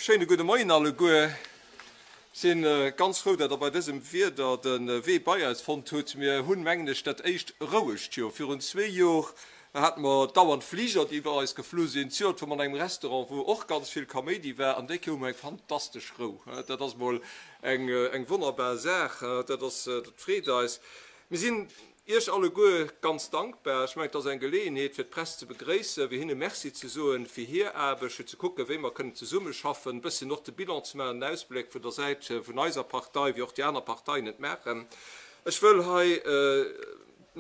Schéine gudde Moien alleguer. Sinn ganz frou, dat der bei dësem Wieder de Wee bei eis fonnt hutt. Mir hunn, mengen ech, dat éischt rouegt Joer. Virun zwee Jor hate mer dauernd Fliger, déi iwwer eis geflu sinn. D'Joert wou mer an engem Restaurant, wou och ganz vill Kaméidi war. An déi Kéier hu mer eng fantastesch Rou. Dat ass mol eng wonnerbar Saach. Dat ass, dat freet eis. Mir sinn Iech alleguer ganz dankbar. Ech mengen, et ass eng Geleeënheet, fir d'Press ze begréissen, fir hinne Merci ze soen fir hir Aarbecht, fir ze kucken, wéi mer kënnen zesummeschaffen, e bësschen och de Bilan ze maachen, en Ausbléck vun der Säit vun eiser Partei, wéi och déi aner Parteien et maachen. Ech wëll hei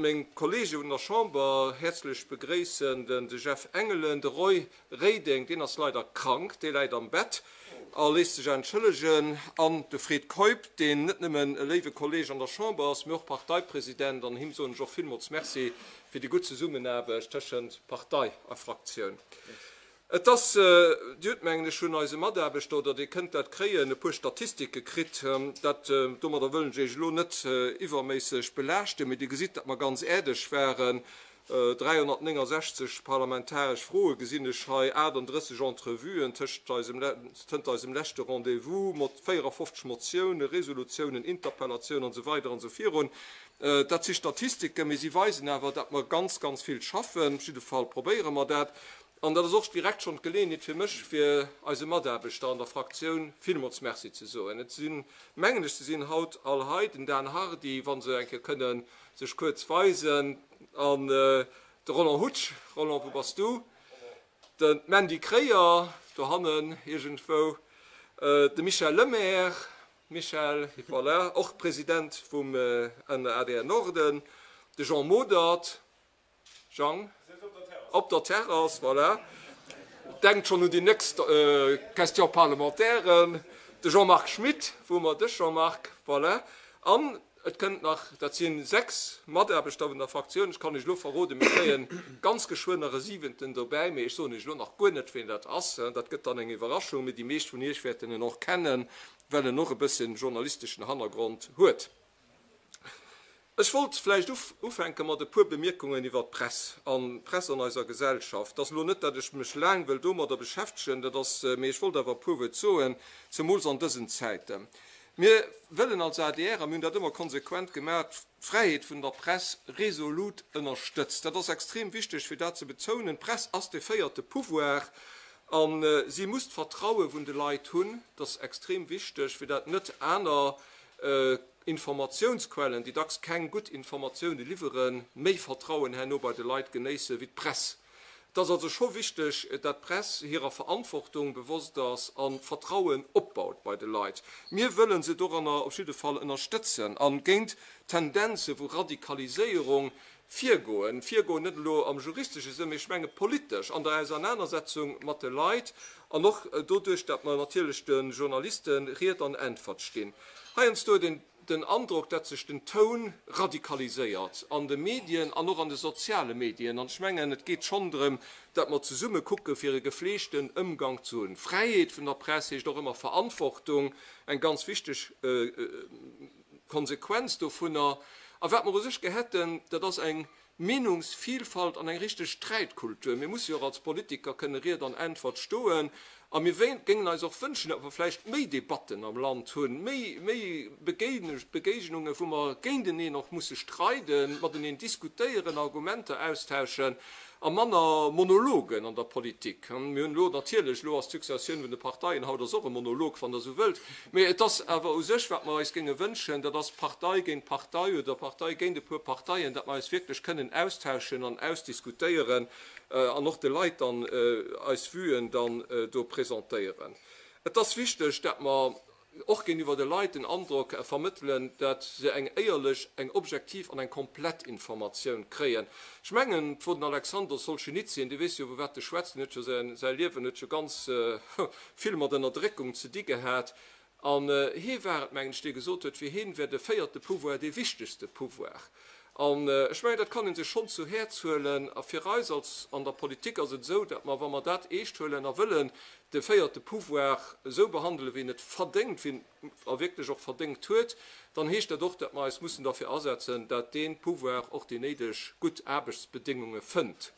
meng Kollege vun der Chamber häerzlech begréissen, de Jeff Engelen, de Roy Reding, deen ass leider krank, dee läit am Bett a léisst sech entschëllegen, an de Fred Keup, deen net nëmmen e léiwe Kolleg an der Chamber ass, mee och Parteipresident, an him soen ech och villmools Merci fir déi gutt Zesummenaarbecht tëschent Partei a Fraktioun. Et ass, Dir hutt, mengen ech, vun eise Mataarbechter, oder Dir kënnt dat kréien, e puer Statistike kritt. Dat, domadder wëllen ech Iech elo net iwwerméisseg belaaschten, mee Dir gesitt, datt mer ganz äerdeg waren, 369 parlamentaresch Froe gesinn ech hei, 38 Entrevuen tëscht eisem, tënt eisem leschte Rendez-vous, 54 Motiounen, Resolutiounen, Interpellatiounen an esou weider an esou virun. Dat si Statistiken, mee si weisen awer, datt mer ganz, ganz vill schaffen. Op jidde Fall probéiere mer dat. An dat ass och direkt schonn d'Geleeënheet fir mech, fir eise Mataarbechter an der Fraktioun villmools Merci ze soen. Et sinn, mengen ech, se sinn haut all hei, den Dan Hardy, wa se eng Kéier kënnen sech kuerz weisen, an de Roland Hutsch. Roland, wou bass du? Den Mandy Kreyer, dohannen iergendwou, de Michel Lemaire, Michel, voilà, och President vum ADR Norden, de Jean Modert, Jang, op der Terrass, voilà. Denkt schonn un déi nächst Question parlementaire. De Jean-Marc Schmit, wou hu mer dech, Jean-Marc? Voilà. An et kënnt nach, dat si 6 Mataarbechter vun der Fraktioun. Ech kann Iech elo verroden, mir kréie ganz geschwënn nach e siwenten dobäi, mee ech soen Iech elo nach guer net, ween dat ass. Dat gëtt dann eng Iwwerraschung, mee déi meescht vun Iech wäerten en och kennen, well en och e bësschen journalisteschen Hannergrond huet. Ech wollt vläicht ufänke mat e puer Bemierkungen iwwert d'Press an d'Press an eiser Gesellschaft. Et ass elo net, dat ech mech laang wëll domadder beschäftegen, dat ass, mee ech wollt awer e puer Wuert soen, zemools an dësen Zäiten. Mir wëllen als adr, a mir hunn dat ëmmer konsequent gemaach, d'Fräiheet vun der Press resolut ënnerstëtzt. Dat ass extrem wichteg, fir dat ze betounen. D'Press ass de véierte Pouvoir a si muss d'Vertraue vun de Leit hunn. Dat ass extrem wichteg, fir dat net aner Informatiounsquellen, déi dacks keng gutt Informatioune liwweren, méi Vertrauen herno bei de Leit genéisse wéi d'Press. Et ass also scho wichteg, dat d'Press hirer Verantwortung bewosst ass a Vertrauen opbaut bei de Leit. Mir wëlle se doranner op jidde Fall ënnerstëtzen a géint Tendenze vu Radikaliséierung virgoen. Virgoen net elo am juristesche Sënn, mee ech menge politesch an der Ausernanersetzung mat de Leit an och doduerch, dat mer natierlech de Journaliste Ried an Äntwert stinn. Heiansdo huet een den Androck, dat sech den Toun radikaliséiert an de Medien an och an de soziale Medien. An ech mengen, et geet schonn drëm, dat mer zesumme kucke fir e gefleegten Ëmgank ze hunn. Fräiheet vun der Press heescht och ëmmer Verantwortung, eng ganz wichteg Konsequenz dovunner. A wat mer u sech gär hätten, dat ass eng Meenungsvielfalt an eng richteg Sträitkultur. Mir musse jo och als Politiker kënne Ried an Äntwert stoen. A mir géingen eis och wënschen, datt mer vläicht méi Debatten am Land hunn, méi, méi Begéignungen, wou mer géinteneen och musse streiden, mateneen diskutéieren, Argumenter austauschen a manner Monologen an der Politik. Mir hunn elo natierlech, elo ass d'Successioun vun de Parteien, haut ass och e Monolog, wann Der esou wëllt, mee et ass awer u sech, wat mer eis géinge wënschen, dat ass Partei géint Partei oder Partei géint e puer Parteien, datt mer eis wierklech kënnen austauschen an ausdiskutéieren an och de Leit dann eis Vuen dann do presentéieren. Et ass wichteg, datt mer och géintiwwer de Leit den Androck vermëttelen, dat se eng éierlech, eng objektiv an eng komplett Informatioun kréien. Ech mengen, et wor den Alexander Solschenizyn, dee weess jo, vu wat e schwätzt, deen huet jo säin, säi Liewen huet jo ganz vill mat Ënnerdréckung ze di gehat, an hee war et, mengen ech, dee gesot huet, fir heen wär de véierte Pouvoir dee wichtegste Pouvoir. An ech mengen, dat kann ee sech schonn zu Häerz huelen. A fir eis als an der Politik ass et esou, datt mer, wa mer dat eescht huelen a wëllen de véierte Pouvoir esou behandelen, wéi en et verdéngt, wéi en a wierklech och verdéngt huet, dann heescht dat och, datt mer eis mussen derfir asetzen, datt dee Pouvoir och déi néideg gutt Aarbechtsbedéngunge fënnt.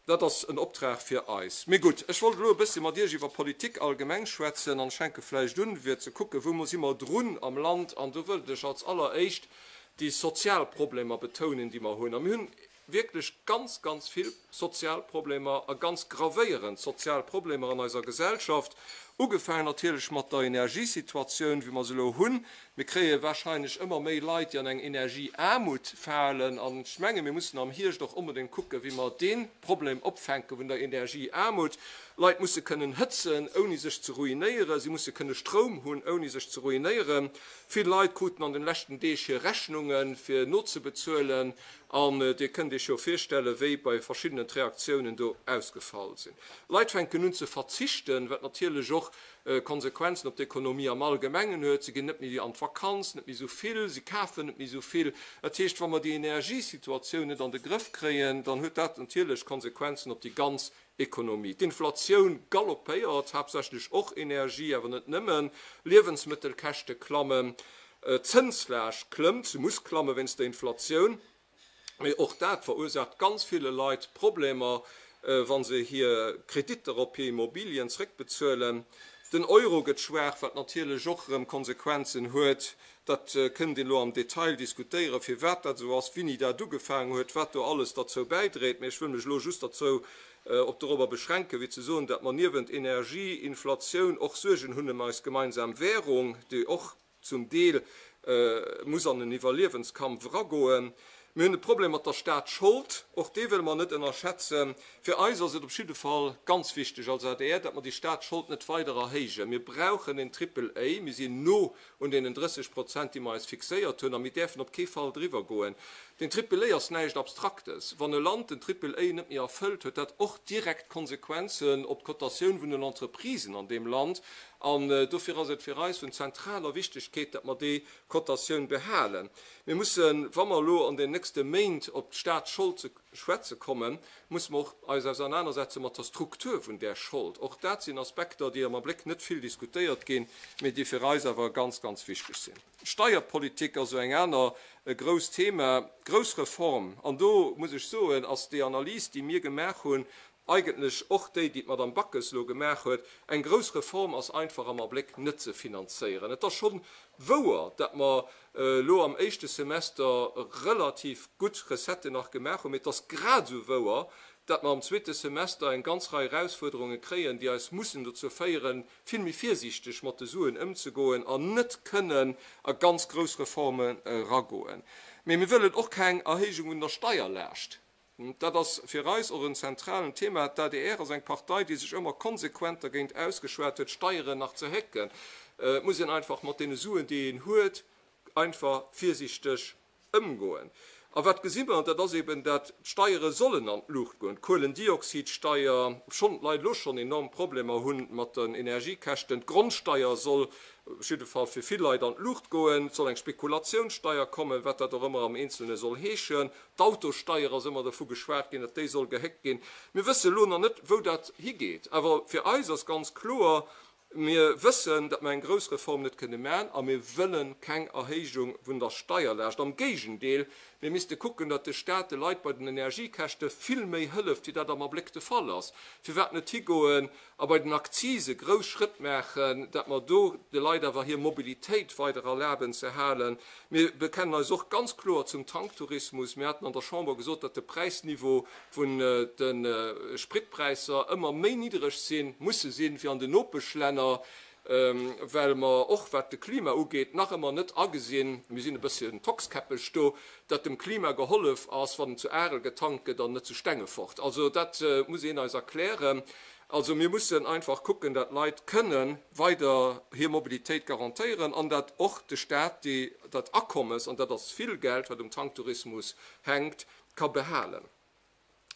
Dat ass en Optrag fir eis. Mee gutt, ech wollt elo e bëssi mat Iech iwwer Politik allgemeng schwätzen an ech hänke vläicht un, fir ze kucken, wou si mer drun am Land. An do wëllt ech als alleréischt déi sozial Problemer betounen, déi mer hunn. A mir hunn wierklech ganz, ganz vill sozial Problemer a ganz gravéierend sozial Problemer an eiser Gesellschaft, ugefaangen natierlech mat der Energiesituatioun, wéi mer se elo hunn. Mir kréie wahrscheinlech ëmmer méi Leit, déi an eng Energieaarmut falen. An ech menge mir mussen am Hierscht och onbedéngt kucken, wéi mer dee Problem opfänke vun der Energieaarmut. Leit musse kënnen hëtzen, ouni sech ze ruinéieren. Si musse kënne Stroum hunn, ouni sech ze ruinéieren. Vill Leit kruten an den leschten Deeg hir Rechnunge fir nozebezuelen. An Dir kënnt Iech jo virstellen, wéi bei verschiddenen d'Reaktiounen do ausgefall sinn. Leit fänken un ze verzichten, wat natierlech och Konsequenzen op d'Ekonomie am Allgemengen huet. Se ginn net méi an d'Vakanz, net méi esou vill, se kafen net méi esou vill. Dat heescht, wa mer déi Energiesituatioun net an de Grëff kréien, dann huet dat natierlech Konsequenzen op déi ganz Ekonomie. D'Inflatioun galoppéiert, haaptsächlech och Energie, awer net nëmmen. Liewensmëttelkäschte klammen, d'Zënslaascht klëmmt, se muss klamme wéinst der Inflatioun. Mee och dat verursaacht ganz ville Leit Problemer, wa se hir Kreditter op hir Immobilien zréckbezuelen. Den Euro gëtt schwaach, wat natierlech och erëm Konsequenzen huet. Dat kënnt een elo am Detail diskutéieren, firwat dat esou ass, wéini dat ugefaangen huet, wat do alles derzou bäidréit. Mee ech wëll mech elo just derzou op dorobber beschränken, fir ze soen, datt mer niewent Energie, Inflatioun och Suergen hunn ëm eis gemeinsam Währung, déi och zum Deel muss an en Iwwerliewenskampf eragoen. Mir hunn e Problem mat der Staatsschold, och dee wëlle mer net ënnerschätzen. Fir eis ass et op jidde Fall ganz wichteg als adr, datt mer déi Staatsschold net weider erhéijen. Mir brauchen en Triple A. Mir sinn no un deenen 30 Prozent, déi mer eis fixéiert hunn, a mir däerfen op kee Fall driwwer goen. Den Triple A ass näischt Abstraktes. Wann e Land den Triple A net méi erfëllt, huet dat och direkt Konsequenzen op d'Cotatioun vun den Entreprisen an deem Land. An dofir ass et fir eis vun zentraler Wichtigkeet, datt mer déi Cotatioun behalen. Mir mussen, wa mer elo an den nächste Méint op d'Statsschold ze schwätze kommen, musse mer och eis ausernanersetze mat der Struktur vun där Schold. Och dat sinn Aspekter, déi am Abléck net vill diskutéiert ginn, mee déi fir eis awer ganz, ganz wichteg sinn. D'Steierpolitik ass esou eng aner e grousst Thema, grouss Reform. An do muss ech soen, ass déi Analys, déi mir gemaach hunn, eigentlech och déi, déi d'Madame Backes elo gemaach huet, eng grouss Reform ass einfach am Abléck net ze finanzéieren. Et ass schonn wouer, datt mer elo am éischte Semester relativ gutt Recetten nach gemaach hunn, mee et ass grad esou wouer, datt mer am zweete Semester eng ganz Rei Erausfuerderunge kréien, déi eis mussen dozou féieren, vill méi virsiichteg mat de Suen ëmzegoen an net kënnen a ganz grouss Reformen eragoen. Mee mir wëllen och keng Erhéijung vun der Steierlaascht. Dat ass fir eis och en zentralen Thema. D'adr ass eng Partei, déi sech ëmmer konsequent dergéint ausgeschwat huet, Steieren nach ze hécken. Et muss een einfach mat deene Suen, déi een huet, einfach virsiichteg ëmgoen. A wat gesi mer? Dat ass eben, dat d'Steiere sollen an d'Luucht goen. D'Kuelendioxidsteier, obschonn d'Leit elo schonn enorm Problemer hu mat den Energiekäschten, d'Grondsteier soll op jidde Fall fir vill Leit an d'Luucht goen, et soll eng Spekulatiounssteier kommen, wat dat och ëmmer am Eenzelne soll heeschen. D'Autosteier ass ëmmer dervu geschwat ginn, datt déi soll gehéckt ginn. Mir wësse elo nach net, wou dat higeet. Awer fir eis ass ganz kloer, Mir wëssen, datt mer eng grouss Reform net kënne maachen a mir wëlle keng Erhéijung vun der Steierlaascht. Am Géigendeel, mir misste kucken, datt de Stat de Leit bei den Energiekäschte vill méi hëlleft, wéi dat am Abléck de Fall ass. Firwat net higoen a bei den Akzise grouss Schrëtt maachen, dat mer do de Leit awer hir Mobilitéit weider erlaben ze halen. Mir bekennen eis och ganz kloer zum Tanktourismus. Mir haten an der Chamber gesot, datt de Präisniveau vun de Spritpräisser ëmmer méi niddereg sinn, musse sinn, wéi an den Nopeschlänner, well mer och, wat de Klima ugeet, nach ëmmer net agesinn, mir sinn e bësschen tockskäppeg do, datt dem Klima gehollef ass, wann zu Arel getankt gëtt an net zu Stengefort. Also dat muss een eis erklären. Also mir mussen einfach kucken, dat d'Leit kënne weider hir Mobilitéit garantéieren an dat och de Stat déi, dat Akommes, an dat ass vill Geld, wat um Tanktourismus hänkt, ka behalen.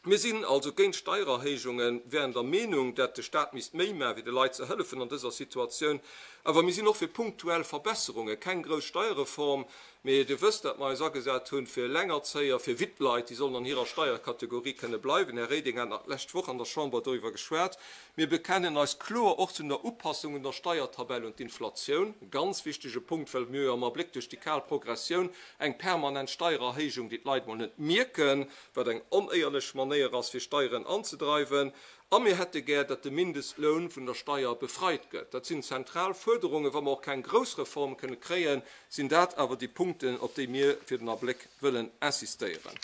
Mir sinn also géint Steiererhéijungen, wären der Meenung, dat de Stat misst méi maachen, fir de Leit ze hëllefen an dëser Situatioun. Awer mir sinn och fir punktuell Verbesserungen, keng grouss Steierreform, Mee Dir wësst, dat mer eis agesat hunn fir Elengerzéier, fir Wittleit, déi sollen an hirer Steierkategorie kënne bleiwen. Här Reding hat nach d'lescht Woch an der Chamber doriwwer geschwat. Mir bekennen eis kloer och zu der Upassung un der Steiertabell un d'Inflatioun, e ganz wichtege Punkt, well mir jo am Abléck duerch déi kal Progressioun eng permanent Steiererhéijung, déi d'Leit mol net mierken, wat eng onéierlech Manéier. Manéier ass, fir Steieren anzedreiwen. A mir hätte gär, datt de Mindestloun vun der Steier befreit gëtt. Dat sinn zentral Fuerderungen. Wa mer och keng grouss Reform kënne kréien, sinn dat awer déi Punkten, op déi mir fir den Abléck wëllen insistéieren.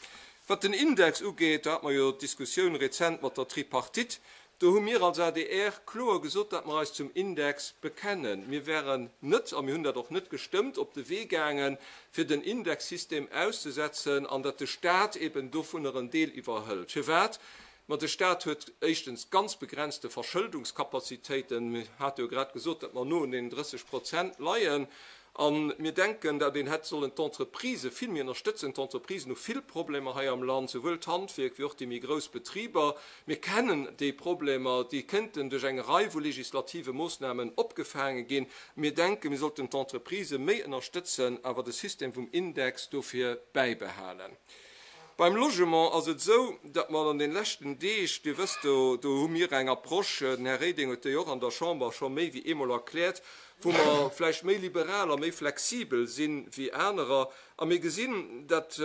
Wat den Index ugeet, do hate mer jo d'Diskussioun rezent mat der Tripartite, do hu mir als adr kloer gesot, datt mer eis zum Index bekennen. Mir wären net, a mir hunn dat och net gestëmmt, op de Wee gaangen, fir den Indexsystem auszesetzen an datt de Stat eben dovunner en Deel iwwerhëlt. Firwat? Ma de Staat huet éischtens ganz begrenzte Verschëldungskapazitéiten. Mir hate jo grad gesot, datt mer no un deenen 30 Prozent leien. A mir denken, datt een hätt sollen d'Entreprisë vill méi ënnerstëtzen. D'Entreprisen hu vill Problemer hei am Land, souwuel d'Handwierk wéi och déi méi grouss Betriber. Mir kennen déi Problemer, déi kéinten duerch eng Rei vu legislative Moossnamen opgefaange ginn. Mir denken, mir sollten d'Entreprisë méi ënnerstëtzen, awer de System vum Index dofir bäibehalen. Beim Logement ass et esou, datt mer an den leschten Deeg, Dir wësst, do, do hu mir eng Approche, den Här Reding huet déi och an der Chamber scho méi wéi eemol erkläert, wou mer vläicht méi liberal a méi flexibel si wéi anerer. A mir gesinn, datt,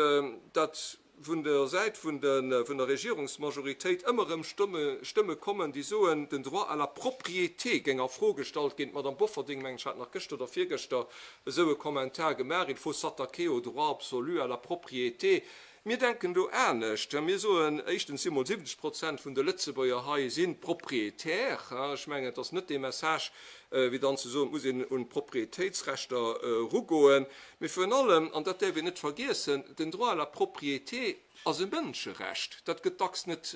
datt vun der Säit vun de, vun der Regierungsmajoritéit ëmmer erëm Stëmme, Stëmme kommen, déi soen, den Droit à la propriété géing a Fro gestallt ginn. D'Madame Bofferding, mengen ech, hat nach gëschter oder virgëschter esou e Kommentar gemaach, Il faut s'attaquer au droit absolu à la propriété. Mir denken do anescht. Mir soen, éischtens si mol 70 Prozent vun de Lëtzebuerger hei si Propriétaire. Ech mengen, et ass net dee Message, wéi dann ze soen, et muss een un d'Propriétéitsrechter erugoen. Mee virun allem, an dat däerf een net vergiessen, den Droit à la propriété ass e Mënscherecht. Dat gëtt dacks net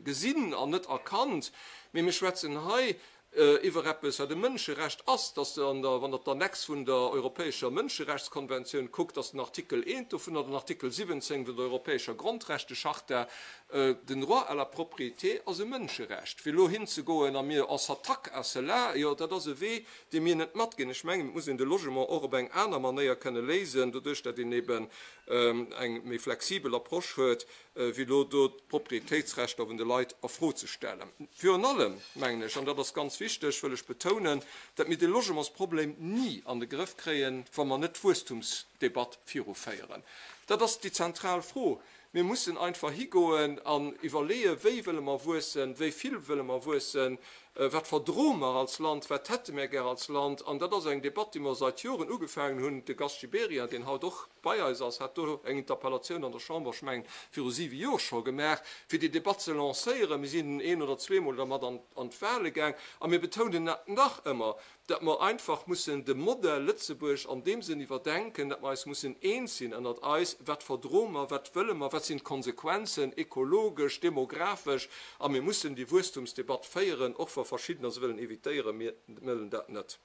gesinn an net erkannt. Mee mir schwätzen hei iwwer eppes, wat e Mënscherecht ass, dass Der an der, wann Der d'Annex vun der Europäescher Mënscherechtskonventioun kuckt, dass den Artikel eent dovunner, den Artikel 17 vun der Europäescher Grondrechtecharta, den Droit à la propriété ass e Mënscherecht. Fir elo hinzegoen a mir, on s'attaque à cela, jo, dat ass e Wee, dee mir net matginn. Ech mengen, et muss een de Logement och op eng aner Manéier kënne léisen, doduerch dat een eben eng méi flexibel Approche huet, wéi elo do d'Propriétéitsrechter vun de Leit a Fro ze stellen. Virun allem, mengen ech, an dat ass ganz wichteg, wëll ech betounen, datt mir de Logementsproblem ni an de Grëff kréien, wa mer net d'Wuesstumsdebatt viruféieren. Dat ass déi zentral Fro. Mir mussen einfach higoen an iwwerleeën, wéi wëlle mer wuessen, wéi vill wëlle mer wuessen, wat verdroe mer als Land, wat hätte mer gär als Land. An dat ass eng Debatt, déi mer seit Joren ugefaangen hunn. De Gast Gibéryen, deen haut och bei eis ass, hat do eng Interpellatioun an der Chamber, ech mengen viru siwe Jor scho gemaach, fir déi Debatt ze lancéieren. Mir sinn een oder zweemol dermat an d'Wahle gaang a mir betounen dat nach ëmmer, datt mer einfach mussen de Modell Lëtzebuerg an deem Sënn iwwerdenken, datt mer eis mussen eens sinn ënnert eis, wat verdroe mer, wat wëlle mer, wat sinn d'Konsequenzen ekologesch, demografesch, a mir mussen déi Wuesstumsdebatt féieren, och wa verschiddener se wëllen évitéieren. Mir wëllen dat net.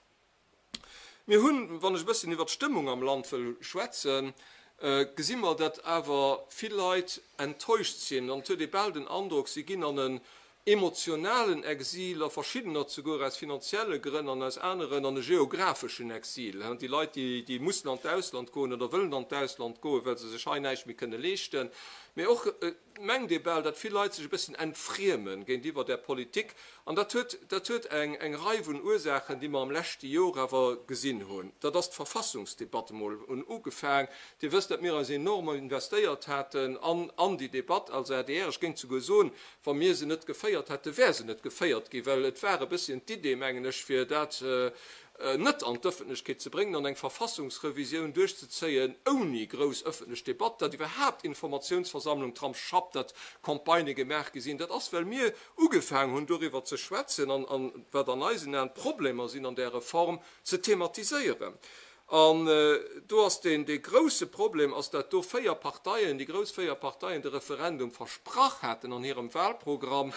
Mir hunn, wann ech e bësschen iwwert d'Stëmmung am Land wëll schwätzen, gesi mer, datt awer vill Leit enttäuscht sinn an et huet ee bal den Androck, si ginn an en emotionalen Exil a verschiddener zeguer aus finanzielle Grënn an aus aneren an e geographeschen Exil. Déi Leit, déi mussen an d'Ausland goen oder wëllen an d'Ausland goen, well se sech hei näischt méi kënne leeschten. Mee och mengt ee bal, datt vill Leit sech e bësschen entfriemen géintiwwer där Politik. An dat huet, dat huet eng, eng Rei vun Ursaachen, déi mer am leschte Jor awer gesinn hunn. Dat ass d'Verfassungsdebatt emol un ugefaang. Dir wësst, datt mir eis enorm investéiert haten an, an déi Debatt als adr. Ech géing souguer soen, wa mir se net geféiert hätten, wär se net geféiert ginn, well et war e bësschen d'Idee, mengen ech, fir dat, net an d'Ëffentlechkeet ze bréngen an eng Verfassungsrevisioun duerchzezéien ouni grouss ëffentlech Debatt, datt iwwerhaapt Informatiounsversammlung, Tramsschapp, datt Campagnë gemaach gi sinn, dat ass well mir ugefaang hunn doriwwer ze schwätzen an an wat an eisen Aen d'Problemer sinn an där Reform ze thematiséieren. An do ass deen dee grousse Problem ass, dat do 4 Parteien, déi grouss 4 Parteien de Referendum versprach haten an hirem Wahlprogramm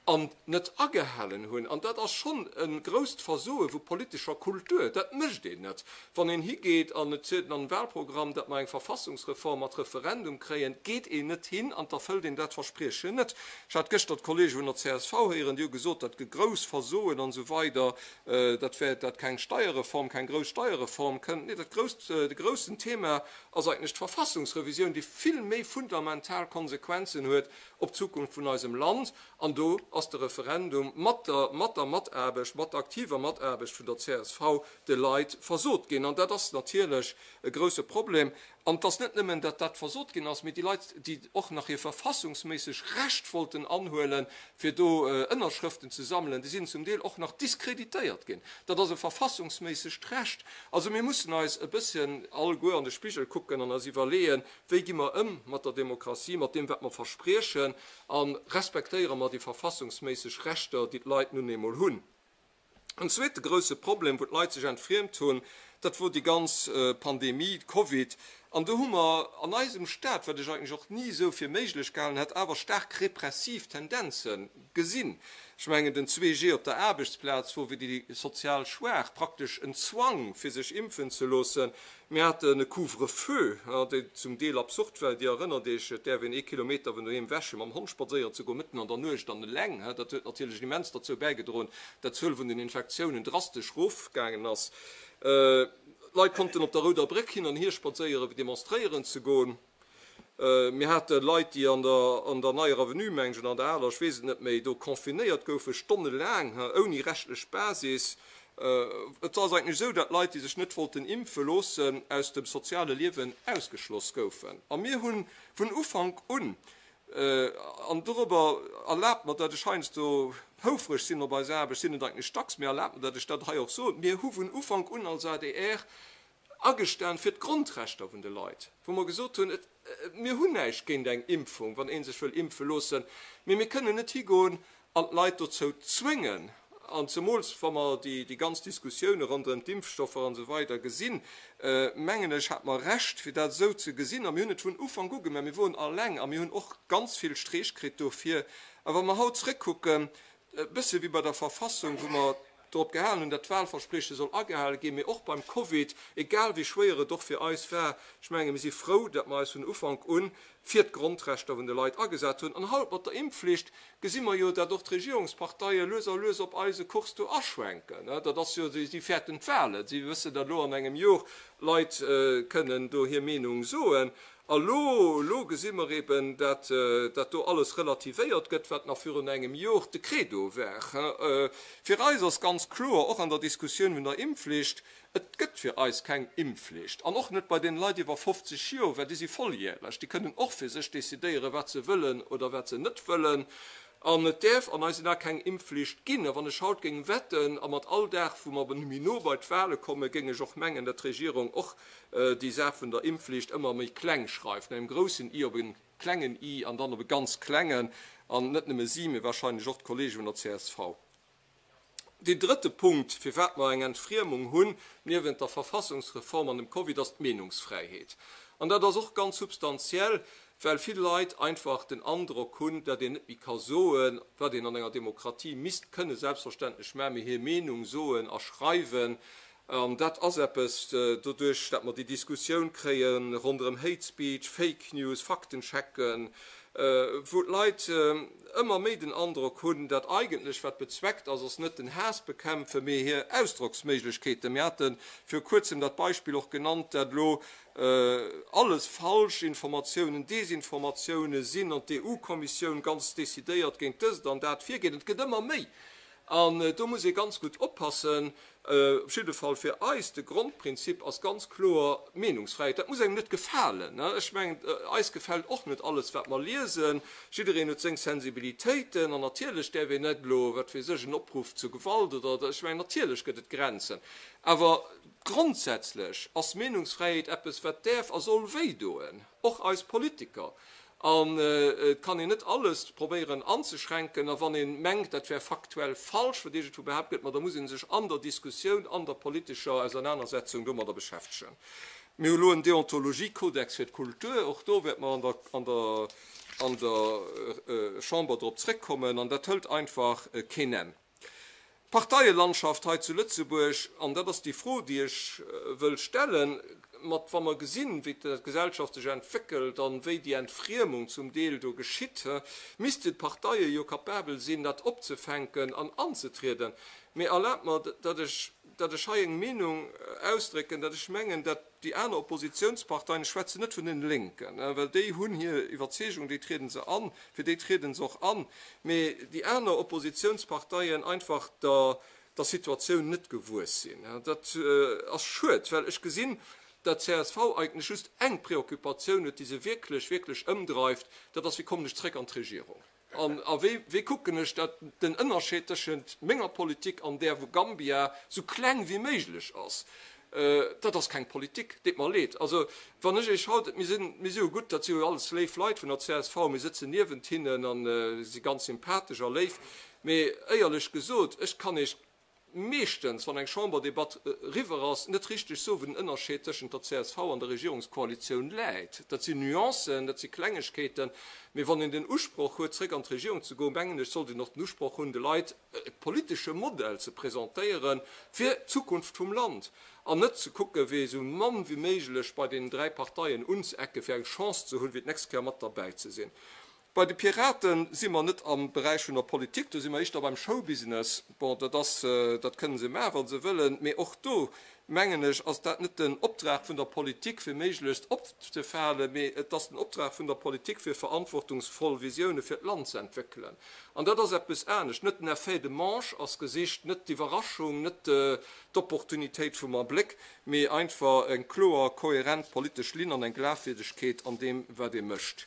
an net agehalen hunn. An dat ass schonn e grousst Versoe vu politescher Kultur. Dat mécht een net. Wann een higeet an et huet an Wahlprogramm, datt mer eng Verfassungsreform mat Referendum kréien, geet een net hin an d'erfëllt een dat Verspriechen net. Ech hat gëschter d'Kollege vun der csv héieren, déi hu gesot, dat grouss Versoen an esou weider, dat wär, datt keng Steierreform, keng grouss Steierreform kënnt. Nee, dat grousst, de groussen Thema ass eigentlech d'Verfassungsrevisioun, déi vill méi fundamental Konsequenzen huet op d'Zukunft vun eisem Land, an do ass de Referendum mat der mat der Mataarbecht, mat der aktiver Mataarbecht vun der csv de Leit versot ginn. An dat ass natierlech e grouse Problem. An et ass net nëmmen, datt dat versot ginn ass, mee déi Leit, déi och nach hir verfassungsméisseg Recht wollten anhuelen, fir do Ënnerschrëften ze sammelen, déi sinn zum Deel och nach diskreditéiert ginn. Dat ass e verfassungsméissegt Recht. Also mir mussen eis e bësschen alleguer an de Spigel kucken an eis iwwerleeën, Wéi gi mer ëm mat der Demokratie, mat deem, wat mer verspriechen, a respektéiere mer déi verfassungsméisseg Rechter, déi d'Leit nun eemol hunn? En zweete grousse Problem, wou d'Leit sech entfriemt hunn, dat wor déi ganz Pandemie, Covid. An do hu mer an eisem Staat, wat ech eigentlech och ni esou fir méiglech gehalen hätt, awer staark repressiv Tendenze gesinn. Ech mengen, den 2G op der Aarbechtsplaz wor fir déi sozial Schwaach praktesch en Zwang, fir sech impfen ze loossen. Mir haten e Couvre-feu, deen zum Deel absurd war. Dir erënnert Iech, et däerf een ee Kilometer vun doheem ewech fir mam Hond spadséieren ze goen, mëtten an der Nuecht an eleng. Dat huet natierlech immens derzou bäigedroen, dat d'Zuel vun den Infektiounen drastesch erofgaangen ass. D'Leit konnten op der Rouder Bréck hin an hier spadséieren, fir demonstréieren ze goen. Mir hate Leit, déi an der an der Neier Avenue, mengen ech, oder an der Aler, ech weess et net méi, do confinéiert goufen, stonnelaang, ouni rechtlech Basis. Et ass eigentlech esou, datt Leit, déi sech net wollten impfe loossen, aus dem soziale Liewen ausgeschloss goufen. A mir hu vun Ufank un, an dorobber, erlaabt mer, datt ech heiansdo houfreg sinn op eis Aarbecht, sinn et eigentlech dacks, mee erlaabt mer, datt ech dat hei och soen, mir hu vun Ufank un als adr agestan fir d'Grondrechter vun de Leit, wou mer gesot hunn, et, mir hunn näischt géint eng Impfung, wann ee sech wëll impfe loossen, mee mir kënnen net higoen an d'Leit dozou zwéngen. An zemools wa mer déi ganz Diskussioune ronderëm d'Impfstoffer an esou weider gesinn, mengen ech, hate mer Recht, fir dat esou ze gesinn. A mir hunn et vun Ufank u gemaach. Mir woren alleng a mir hunn och ganz vill Streech kritt dofir. A wa mer haut zrëckkucken, E bësse wéi bei der Verfassung, wou mer drop gehalen hunn, datt d'Wahlversprieche soll agehale ginn, mee och beim Covid, egal wéi schwéier et och fir eis war, ech menge mir si frou, datt mer eis vun Ufank u fir d'Grondrechter vun de Leit agesat hunn. An haut mat der Impfflicht gesi mer jo, datt och d'Regierungsparteie lues a lues op eise Kurs do aschwenken. Dat ass jo, si fäerten d'Wahlen, si wëssen, datt elo an engem Jor Leit kënnen do hir Meenung soen. A lo, lo gesi mer eben, dat dat do alles relativéiert gëtt, wat nach virun engem Jor de Credo war. Fir eis ass ganz kloer, och an der Diskussioun vun der Impfflicht, Et gëtt fir eis keng Impfflicht, an och net bei deene Leit iwwer 50 Jor, well déi si volljäreg, déi kënnen och fir sech decidéieren, wat se wëllen oder wat se net wëllen. An et däerf an eisen Ae keng Impfflicht ginn. A wann ech haut géing wetten, a mat all Dag, wou mer méi no bei d'Wahle kommen, géing ech och mengen, dat d'Regierung och déi Saach vun der Impfflicht ëmmer méi kleng schreift, vun engem groussen I op e klengen i an dann op e ganz klengen, an net nëmme si, mee wahrscheinlech och d'Kollege vun der csv. Deen drëtte Punkt, firwat mer eng Entfriemung hunn, niewent der Verfassungsreform an dem Covid, ass d'Meenungsfräiheet. An dat ass och ganz substantiell, well vill Leit einfach den Androck hunn, datt een net méi ka soen, wat een an enger Demokratie misst kënne selbstverständlech maachen, mee hir Meenung soen a schreiwen, An dat ass eppes, doduerch dat mer déi Diskussioun kréie ronderëm Hate Speech, Fake News, Faktenchecken, wou d'Leit ëmmer méi den Androck hunn, dat eigentlech wat bezweckt ass, ass net den Haass bekämpfen, mee hir Ausdrocksméiglechkeeten. Mir hate viru kuerzem dat Beispill och genannt, dat elo alles falsch Informatiounen, Desinformatiounen sinn an d'EU-Kommissioun ganz decidéiert géint dëst an dat virgeet. Et gëtt ëmmer méi. An do muss ee ganz gutt oppassen, op jidde Fall fir eis, de Grondprinzip ass ganz kloer d'Meenungsfräiheet. Dat muss engem net gefalen. Ech mengen, eis gefält och net alles, wat mer liesen. Jiddereen huet seng Sensibilitéiten. An natierlech däerf een net elo, wat weess ech, en Opruff zu Gewalt oder, ech mengen, natierlech gëtt et Grenzen. Awer grondsätzlech ass Meenungsfräiheet eppes, wat däerf a soll wéidoen, och eis Politiker. An et kann een net alles probéieren anzeschränken. A wann ee mengt, dat wär faktuell falsch, wat iergendwou behaapt gëtt, ma da muss ee sech an der Diskussioun, an der politescher Ausernanersetzung domadder beschäftegen. Mir hu elo en Deontologiekodex fir d'Kultur. Och do wäerte mer an der, an der, an der Chamber drop zréckkommen. An dat hëlt einfach keen Enn. D'Parteielandschaft hei zu Lëtzebuerg, an dat ass déi Fro, déi ech wëll stellen, mat wa mer gesinn, wéi d'Gesellschaft sech entwéckelt an wéi déi Entfriemung zum Deel do geschitt, missten d'Parteie jo capabel sinn, dat opzefänken an anzetrieden. Mee erlaabt mer, datt ech, datt ech hei eng Meenung ausdrécken, datt ech mengen, datt déi aner Oppositionsparteien, ech schwätzen net vun den Lénken, well déi hunn hir Iwwerzeegung, déi triede se an, fir déi triede se och an, mee déi aner Oppositionsparteien einfach der der Situatioun net gewuess sinn. Dat ass schued, well ech gesinn, Dat csv eigentlech just eng Preoccupatioun huet, déi se wierklech, wierklech ëmdreift, dat ass, Wéi kommen ech zréck an d'Regierung? An a wéi, wéi kucken ech, dat den Ënnerscheed tëschent menger Politik an där vu Gambia sou kleng wéi méiglech ass? Dat ass keng Politik, deet mer leed. Also, wann ech Iech haut, mir sinn, mir si jo gutt, dat si jo alles léif Leit vun der csv, mir sëtzen niewent hinnen a si ganz sympathesch a léif, mee éierlech gesot, ech kann Iech meeschtens, wann eng Chamberdebatt eriwwer ass, net richteg soen, wou den Ënnerscheed tëschent der csv an der Regierungskoalitioun läit. Dat sinn Nuancen, dat si Klengegkeeten. Mee wann een den Usproch huet, zréck an d'Regierung ze goen, mengen ech, sollt een och den Usproch hunn, de Leit e politesche Modell ze presentéiere fir d'Zukunft vum Land an net ze kucken, fir esou mann wéi méiglech bei deenen 3 Parteien unzeecken, fir eng Chance ze hunn, fir d'nächst Kéier mat derbäi ze sinn. Bei de Piraten si mer net am Beräich vun der Politik, do si mer éischter beim Showbusiness. Bon, dat ass, dat kënne se maachen, wa se wëllen, mee och do, mengen ech, ass dat net den Optrag vun der Politik, fir méiglechst opzefalen, mee et ass den Optrag vun der Politik, fir verantwortungsvoll Visioune fir d'Land ze entwéckelen. An dat ass eppes anescht. Net den Effet de manche ass gesicht, net d'Iwwerraschung, net d'Opportunitéit vum Abléck, mee einfach eng kloer, kohärent politesch Linn an eng Glafwierdegkeet an deem, wat ee mécht.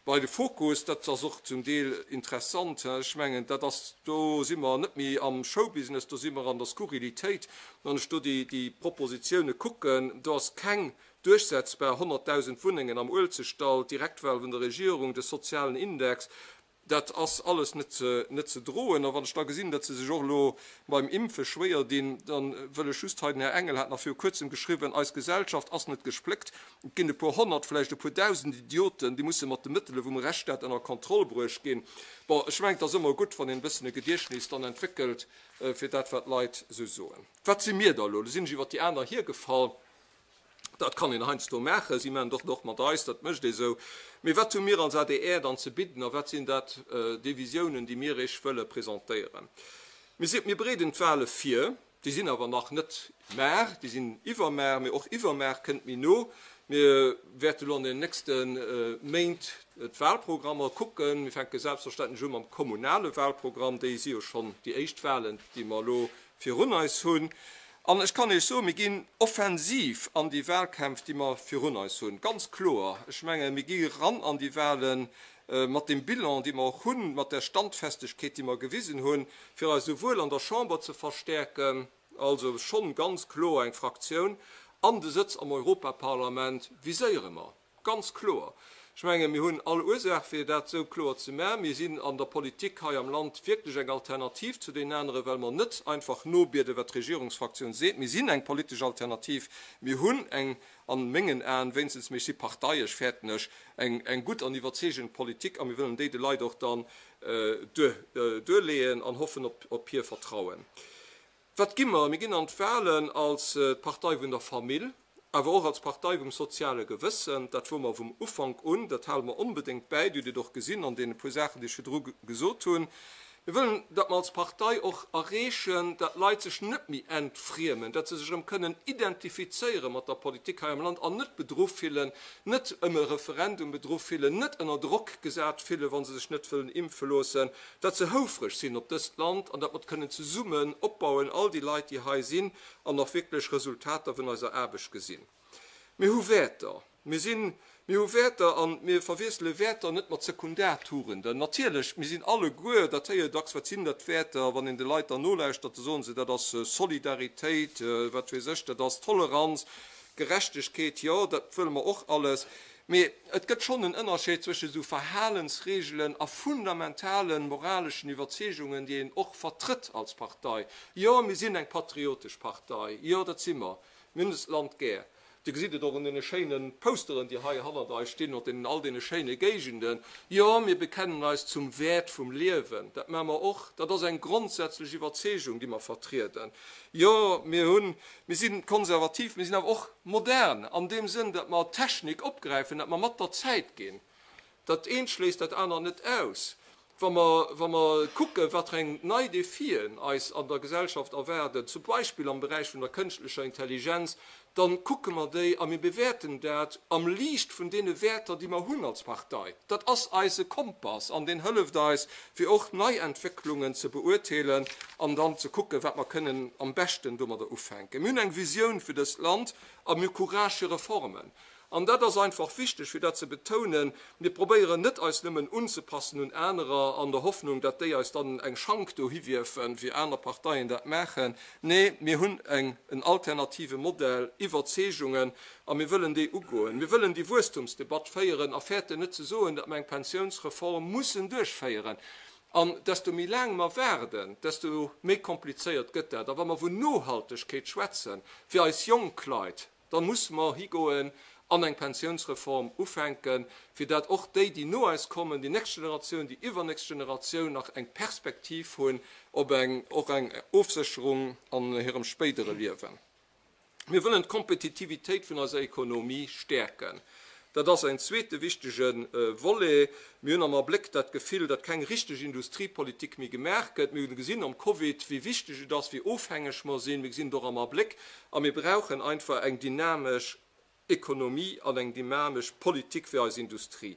Bei de Fokus, dat ass och zum Deel interessant, ech mengen, dat ass, do si mer net méi am Showbusiness, do si mer an der Skurrilitéit. Wann ech do déi Propositioune kucken, do ass keng duerchsetzbar, 100.000 Wunnengen am Uelzechtdall, d'Direktwahl vun der Regierung, de sozialen Index, Dat ass alles net ze droen. A wann ech da gesinn, datt se sech och elo beim Impfe schwéier dinn, da wëll ech just hei, den Här Engel hat nach viru Kuerzem geschriwwen, Eis Gesellschaft ass net gespléckt. Et ginn e puer honnert, vläicht e puer dausend Idioten, déi musse mat de Mëttele vum Rechtsstaat ënner Kontroll bruecht ginn. Bon, ech mengen, et ass ëmmer gutt, wann een e bëssen e Gediechtnis dann entwéckelt fir dat, wat d'Leit esou soen. Wat si mir da elo? Elo sinn ech iwwer déi aner hiergefall. Dat kann een heiansdo maachen, si maachen et och mat eis, dat mécht ee sou. Mee wat hu mir als adr dann ze bidden a wat sinn dat déi Visiounen, déi mir Iech wëlle presentéieren? Mir si, mir bereeden d'Wahle vir, déi sinn awer nach net mar, déi sinn iwwermar, mee och iwwermar kënnt méi no. Mir wäerte lo an den nächste Méint d'Wahlprogrammer kucken. Mir fänke selbstverständlech u mam kommunale Wahlprogramm, déi si jo schonn déi éischt Wahlen, déi mer elo virun eis hunn. An ech kann Iech soen, mir ginn offensiv an déi Wahlkämpf, déi mer virun eis hunn, ganz kloer. Ech menge mir gi ran an déi Wahle mat deem Bilan, dee mer och hunn, mat där Standfestegkeet, déi mer gewisen hunn, fir eis souwuel an der Chamber ze verstäerken, also schonn ganz kloer eng Fraktioun, an de Sëtz am Europaparlament viséiere mer. Ganz kloer. Ech menge mir hunn all Ursaach fir dat esou kloer ze maachen. Mir sinn an der Politik hei am Land wierklech eng Alternativ zu deenen aneren, well mer net einfach nobieden, wat d'Regierungsfraktioun seet. Mir sinn eng politesch Alternativ. Mir hunn eng, an mengen Aen wéinstens, mee ech si parteiesch, fäerten ech, eng eng gutt an iwwerzeegend Politik a mir wëllen déi de Leit och dann duerleeën an hoffen op hir Vertrauen. Wat gi mer? Mir ginn an d'Wahlen als d'Partei vun der Famill, awer och als Partei vum soziale Gewëssen. Dat wor mer vum Ufank un, dat hale mer onbedéngt bäi. Dir hutt et och gesinn an deene puer Saachen, déi ech virdru gesot hunn. Mir wëllen, datt mer als Partei och erreechen, datt d'Leit sech net méi entfriemen, datt se sech erëm kënnen identifizéiere mat der Politik hei am Land an net bedru fillen, net ëm e Referendum bedru fillen, net ënner Drock gesat fillen, wa se sech net wëllen impfe loossen. Datt se houfreg sinn op dëst Land an datt mer et kënnen zesummen opbauen, all déi Leit, déi hei sinn, an och wierklech Resultater vun eiser Aarbecht gesinn. Mir hu Wäerter. Mir sinn, mir hu Wäerter a mir verwiessele Wäerter net mat Sekundartugenden. Natierlech, mir sinn alleguer, dat héiere dacks, wat sinn dat Wäerter? Wann een de Leit dann nolauschtert, da soen se, dat ass Solidaritéit, wat weess ech, dat ass Toleranz, Gerechtegkeet, jo, dat wëlle mer och alles. Mee et gëtt schonn en Ënnerscheed zwësche sou Verhalensregelen a fundamentale moraleschen Iwwerzeegungen, déi een och vertrëtt als Partei. Jo, mir sinn eng patriotesch Partei. Jo, dat si mer. Mir hunn dëst Land gär. Dir gesitt et och un deene schéine Posteren, déi hei hannert eis stinn, mat deenen all deene schéine Géigenden. Jo, mir bekennen eis zum Wäert vum Liewen. Dat maache mer och. Dat ass eng grondsätzlech Iwwerzeegung, déi mer vertrieden. Jo, mir hunn, mir si konservativ, mir sinn awer och modern an deem Sënn, datt mer d'Technik opgräifen, datt mer mat der Zäit ginn. Dat eent schléisst dat anert net aus. Wa mer, wa mer kucken, wat fir eng nei Defien eis an der Gesellschaft erwaarden, zum Beispill am Beräich vun der kënschtlecher Intelligenz, da kucke mer déi a mir bewäerten dat am Liicht vun deene Wäerter, déi mer hunn als Partei. Dat ass eise Kompass an deen hëlleft eis, fir och nei Entwécklungen ze beurteelen an dann ze kucken, wat mer kënnen am beschten domadder ufänken. Mir hunn eng Visioun fir dëst Land a mir hu Courage fir Reformen. An dat ass einfach wichteg, fir dat ze betounen, Mir probéieren net, eis nëmmen unzepassen un anerer an der Hoffnung, datt déi eis dann eng Schank dohi wierfen, wéi aner Parteien dat maachen. Nee, mir hunn eng, en alternative Modell, Iwwerzeegungen, a mir wëllen déi ugoen. Mir wëllen déi Wuesstumsdebatt féieren a fäerten net ze soen, datt mer eng Pensiounsreform mussen duerchféieren. An desto méi laang mer waarden, desto méi komplizéiert gëtt dat. A wa mer vun Nohaltegkeet schwätzen fir eis jonk Leit, Da musse mer higoen an eng Pensiounsreform ufänken, fir dat och déi, déi no eis kommen, déi nächst Generatioun, déi iwwernächst Generatioun nach eng Perspektiv hunn op eng, och eng Ofsécherung an hirem spéidere Liewen. Mir wëllen d'Kompetitivitéit vun eiser Ekonomie stäerken. Dat ass en zweete wichtege Volet. Mir hunn am Abléck dat Gefill, datt keng richteg Industriepolitik méi gemaach gëtt. Mir hunn gesinn am Covid, wéi wichteg et ass, wéi ofhängeg mer sinn. Mir gesinn et och am Abléck. A mir brauchen einfach eng dynamesch Ekonomie an eng dynamesch Politik fir eis Industrie.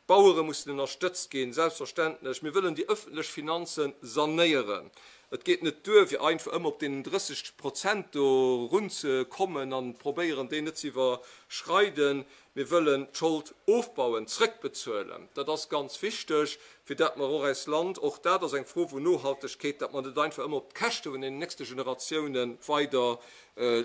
D'Bauere mussen ënnerstëtzt ginn, selbstverständlech. Mir wëllen déi ëffentlech Finanze sanéieren. Et geet net duer, fir einfach ëmmer op deenen 30 Prozent do erunzekommen an probéieren, déi net ze iwwerschreiden. Mir wëllen d'Schold ofbauen, zrëckbezuelen. Dat ass ganz wichteg, fir dat mer och eist Land, och dat ass eng Fro vun Nohaltegkeet, dat mer net einfach ëmmer op d'Käschte vun deenen nächste Generatiounen weider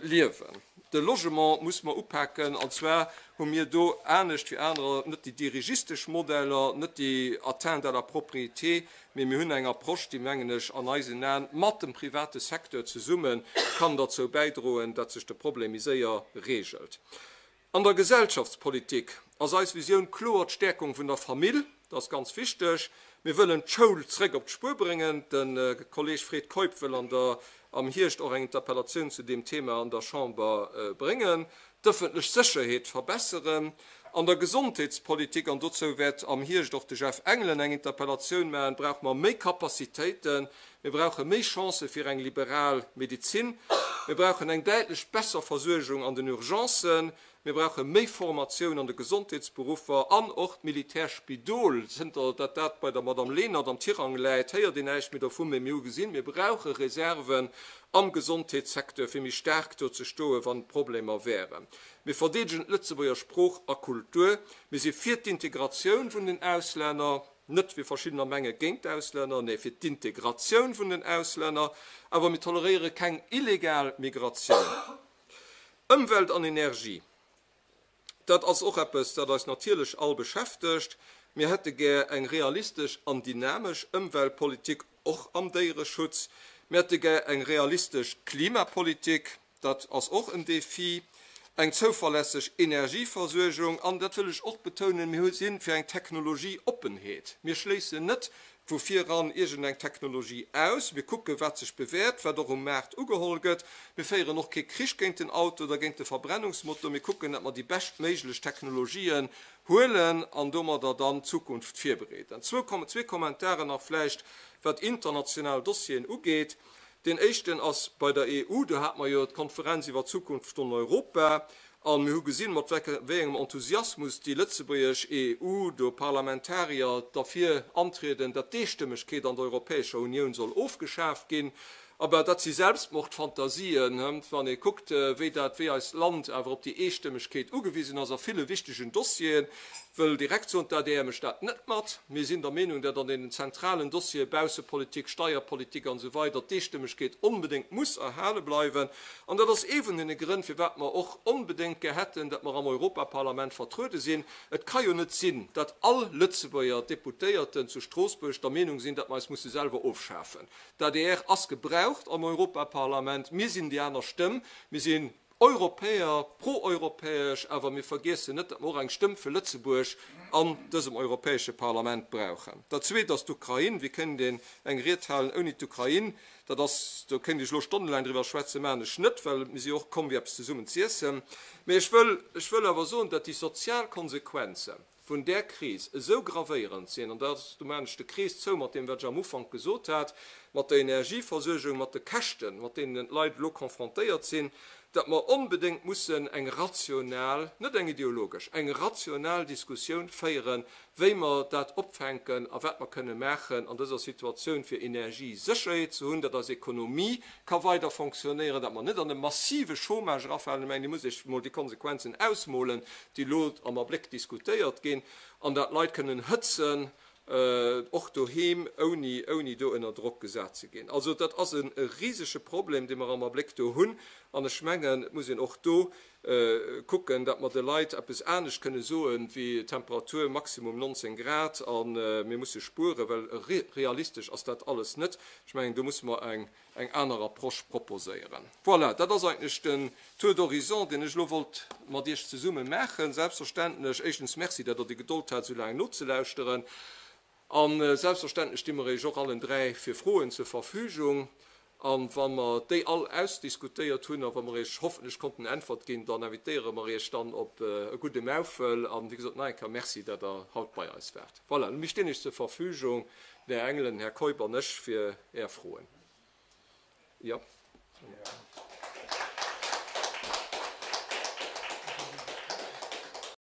liewen. De Logement muss mer upaken, an zwar hu mir do, anescht wéi anerer, net déi dirigistesch Modeller, net déi Atteinte à la propriété, mee mir hunn eng Approche, déi, mengen ech, an eisen Aen mat dem private Secteur zesumme kann derzou bäidroen, datt sech de Problem méi séier regelt. An der Gesellschaftspolitik ass eis Visioun kloer d'Stäerkung vun der Famill. Dat ass ganz wichteg. Mir wëllen d'Schoul zréck op d'Spuer bréngen. De Kolleeg Fred Keup wëll an der am Hierscht och eng Interpellatioun zu deem Thema an der Chamber bréngen. D'ëffentlech Sécherheet verbesseren. An der Gesondheetspolitik, an dozou wäert am Hierscht och de Jeff Engelen eng Interpellatioun maachen, brauche mer méi Capacitéiten. Mir brauche méi Chancë fir eng liberal Medezin. Mir brauchen eng däitlech besser Versuergung an den Urgencen. Mir brauche méi Formatioun an de Gesondheetsberuffer an och d'Militärspidol. Zënter datt dat bei der Madame Lenert am Tirang läit, héiert een näischt méi dovun. Mee mir hu gesinn, mir brauche Reserven am Gesondheetssecteur, fir méi staark do ze stoen, wann Problemer wären. Mir verdeedegen d'Lëtzebuerger Sprooch a Kultur. Mir si fir d'Integratioun vun den Auslänner. Net, wéi verschiddener menge, géint d'Auslänner, nee, fir d'Integratioun vun den Auslänner. Awer mir toleréiere keng illegal Migratioun. Ëmwelt an Energie, dat ass och eppes, dat eis natierlech all beschäftegt. Mir hätte gär eng realistesch an dynamesch Ëmweltpolitik, och am Déiereschutz. Mir hätte gär eng realistesch Klimapolitik. Dat ass och en Défi. Eng zouverlässeg Energieversuergung. An, dat wëll ech och betounen, mir si fir eng Technologieoppenheet. Mir schléissen net vu viran iergendeng Technologie aus. Mir kucken, wat sech bewäert, wat och um Maart ugeholl gëtt. Mir féieren och kee Krich géint den Auto oder géint de Verbrennungsmotor. Mir kucken, datt mer déi beschtméiglech Technologien huelen an domadder dann d'Zukunft virbereeden. Zwee Kommentaren nach vläicht, wat international Dossieren ugeet. Deen éischten ass bei der EU. Do hate mer jo d'Konferenz iwwer d'Zukunft vun Europa a mir hu gesinn, mat wéi engem Enthusiasmus déi lëtzebuergesch EU, do Parlamentarier derfir antrieden, datt d'Eestëmmegkeet an der Europäescher Unioun soll ofgeschaaft ginn. Aber dat si Selbstmordfantasien, wann ee kuckt, wéi dat, wéi eist Land awer op déi Eestëmmegkeet ugewisen ass a ville wichtegen Dossieren. Wëll direkt soen, d'ADR mécht dat net mat. Mir sinn der Meenung, datt an deenen zentralen Dossiere, Baussepolitik, Steierpolitik an esou weider, d'Eestëmmegkeet onbedéngt muss erhale bleiwen. An dat ass ee vun deene Grënn, firwat mer och onbedéngt gär hätten, datt mer am Europaparlament vertruede sinn. Et ka jo net sinn, datt all Lëtzebuerger Deputéierten zu Stroossbuerg der Meenung sinn, datt mer eis musse selwer ofschafen. D'ADR ass gebraucht am Europaparlament. Mir sinn déi aner Stëmm. Mir sinn Europäer, pro-europäesch, awer mir vergiessen net, datt mer och eng Stëmm fir Lëtzebuerg an dësem Europäesche Parlament brauchen. Dat Zweet ass d'Ukrain. Wéi kéint een eng Ried halen ouni d'Ukrain? Dat ass, do kéint ech elo stonnelaang driwwer schwätzen, maachen ech net, well mir si jo och komm fir eppes zesummen z'iessen. Mee ech wëll, ech wëll awer soen, datt déi sozial Konsequenzen. vun där Kris esou gravéierend sinn, an da do maachen ech de Krees zou mat deem, wat ech am Ufank gesot hat, mat der Energieversuergung, mat de Käschten, mat deenen d'Leit elo confrontéiert sinn, datt mer onbedéngt mussen eng rational, net eng ideologesch, eng rational Diskussioun féieren, wéi mer dat opfänken a wat mer kënne maachen an dëser Situatioun, fir Energiesécherheet ze hunn, datt eis Ekonomie ka weider fonctionnéieren, datt mer net an e massive Chômage erafalen. Ech mengen, Dir musst Iech emol déi Konsequenzen ausmolen, déi elo am Abléck diskutéiert ginn, an datt d'Leit kënnen hëtzen, och doheem, ouni, ouni do ënner Drock gesat ze ginn. Also dat ass e risege Problem, dee mer am Abléck do hunn. An ech mengen, et muss een och do kucken, datt mer de Leit eppes anescht kënne soen, wéi Temperatur maximum 19 Grad a mir musse spueren, well realistesch ass dat alles net. Ech mengen, do musse mer eng aner Approche proposéieren. Voilà, dat ass eigentlech den Tour d'horizon, deen ech elo wollt mat Iech zesumme maachen. Selbstverständlech éischtens Merci, datt Der déi Gedold hat, esou laang nozelauschteren. A selbstverständlech sti mer Iech och allen 3 fir Froen zur Verfügung. A wa mer déi all ausdiskutéiert hunn a wa mer Iech hoffentlech konnten Äntwert ginn, dann invitéiere mer Iech dann op e gudde Maufel. A wéi gesot, nach eng Kéier Merci, dat Der haut bei eis waart. Voilà, mir stinn Iech zur Verfügung, den Här Engelen, den Här Keup an ech, fir Är Froen. Jo.